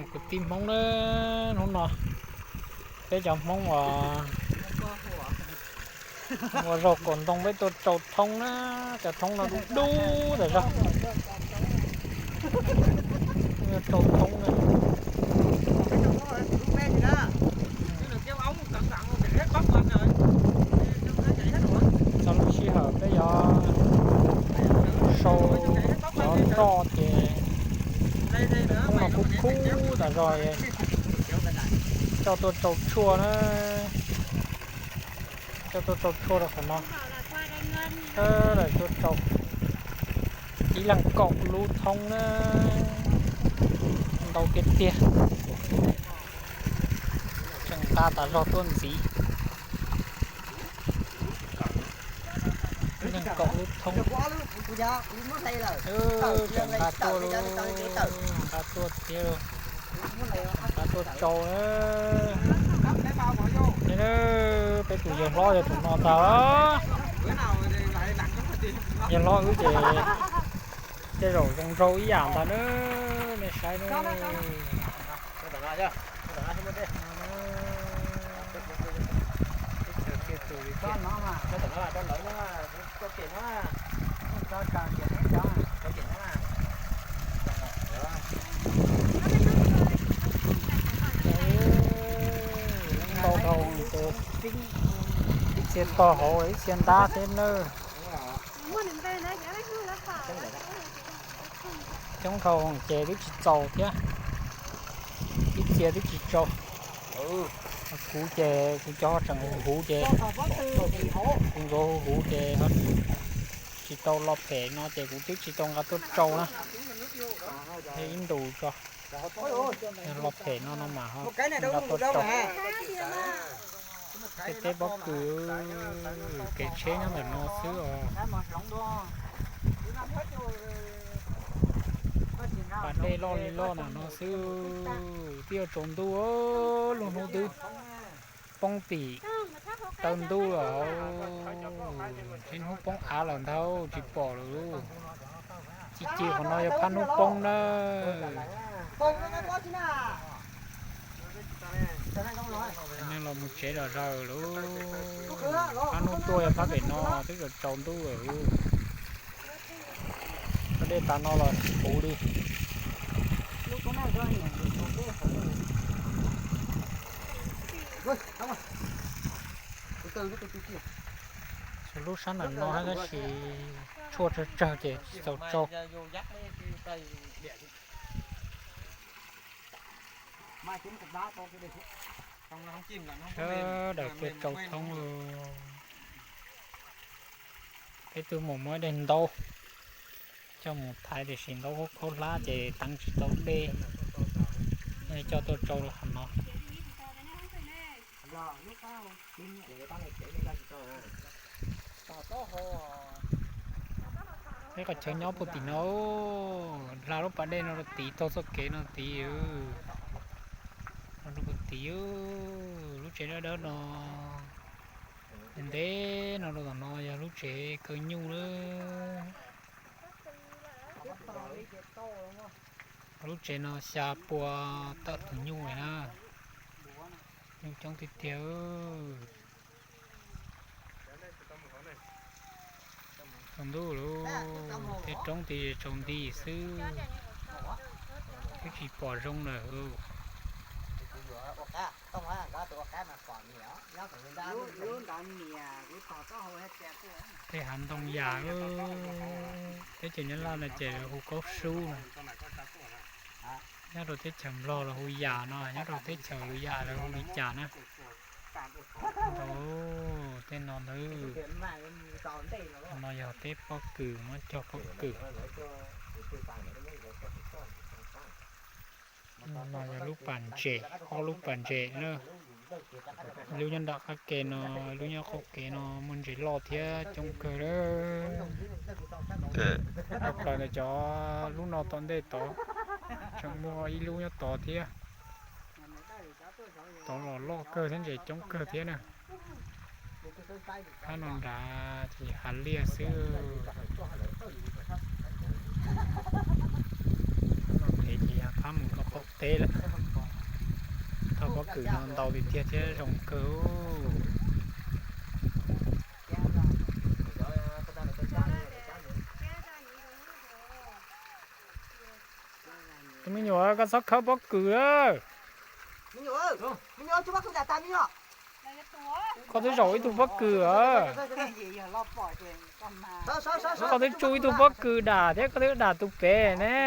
Kwv tij Hmoob na, hnub no peb cov Hmoob uas ua zaug kaum ntoo peb tuaj tsau thoob na, cov thoob no dub dub tas zog. Tsau thoob na. Txog lub sij hawm peb yuav sau cov roj ces thoob no kub kub tas zog, coj tuaj tsau tshuaj na. Coj tuaj tsau tshuaj rau qhov no. Lawv tuaj tsau ib leeg kaum lub thoob na, ntau tiag tiag. Tseem nqa tas zog tuaj ntxiv. Ib leeg kaum lub thoob. Tseem nqa tuaj, nqa tuaj tiag, nqa tuaj tsau. Peb tus yawg hlob yog tus no ntag. Yawg hlob wb ces tej zaum zoo nraug ib yam ntag na, nej saib na. Ntau dhau, ib txhia tog hauv ib txhia ntab thiab nawb. Coob dhau ces twb tsis txaus thiab, ib txhia twb tsis tsau. Kuv ces kuv cov tseem huv huv ces, kuv ntxuav huv huv ces tsis tau lo phem no ces kuv twb tsis tau nqa tuaj tsau na. Ib ntus tso, lo phem no no mas nqa tuaj tsau. Tej teb pob kws, kev tsheb nyob ntawm no xwb os. Pas dej loj li loj ntawm no xwb, twb yuav tsaus ntuj, lub hnub twb poob tim taw ntuj lawm, tsis hnub poob av lawm ntag tsis pom lawm. Ci ci qhov no yog phab hnub poob na. Nej los mus tsev zom zaws lauj. Phab hnub tuaj yog phab pem no twb tsaus ntuj lawm. Cov dej tas no los tsis puv li. Lub sab nram no tab sis tshuaj tsawg tsawg ces tsis txaus tsau. Sawv daws tuaj tsau thoob. Peb twb mus muab daim ntaub coj mus thaiv tiam sis ntaub khaub hlab ces teev tsis tau dej, coj tuaj tsau rau qhov no. Peb qhov chaw nyob puag tim no, hla lub pas dej no rau tid, taug txoj kev no tid, rau puag tid, lub tsev dawb dawb no. Ntev no rau tom no yog lub tsev kaw nyuj lawm. Lub tsev no xya pua tawm tus nyuj li na. Nyuj coob tiag tiag. Tsaus ntuj lawm, tej roob tid tsaus nti xwb, twb tsis pom zoo lawm. Tej hav ntoo yam, teb chaws Nyab Laj no ces lawv hu kaub sub no. Nyob rau teb chaws Nplog los hu yam no, nyob rau teb chaws lwm yam lawv hu li cas na. Tej no ntag, no yog teb pob kws, muab cog pob kws. No yog lub pas ntses, ob lub pas ntses na. Lub nyob nram qab ke no, lub nyob qaum kev no muaj ntses loj thiab coob kawg lawm. Tawm plaws ntawm cov lub no tom ntej tod, tseem muaj ib lub nyob tod thiab. Tod los loj kawg thiab ntses coob kawg thiab na. Phab no nrad ces hav liaj xwb. Phab no pem ces yog phab mus rau qaum teb lawm. Kwm no ntau tiag tiag thiab zoo kawg. Tus me nyuam, koj txhob khawb pob kws lawm. Koj twb zaum ib tug pob kws os. Koj twb tsuj ib tug pob kws dam thiab koj twb dam tus pem ne.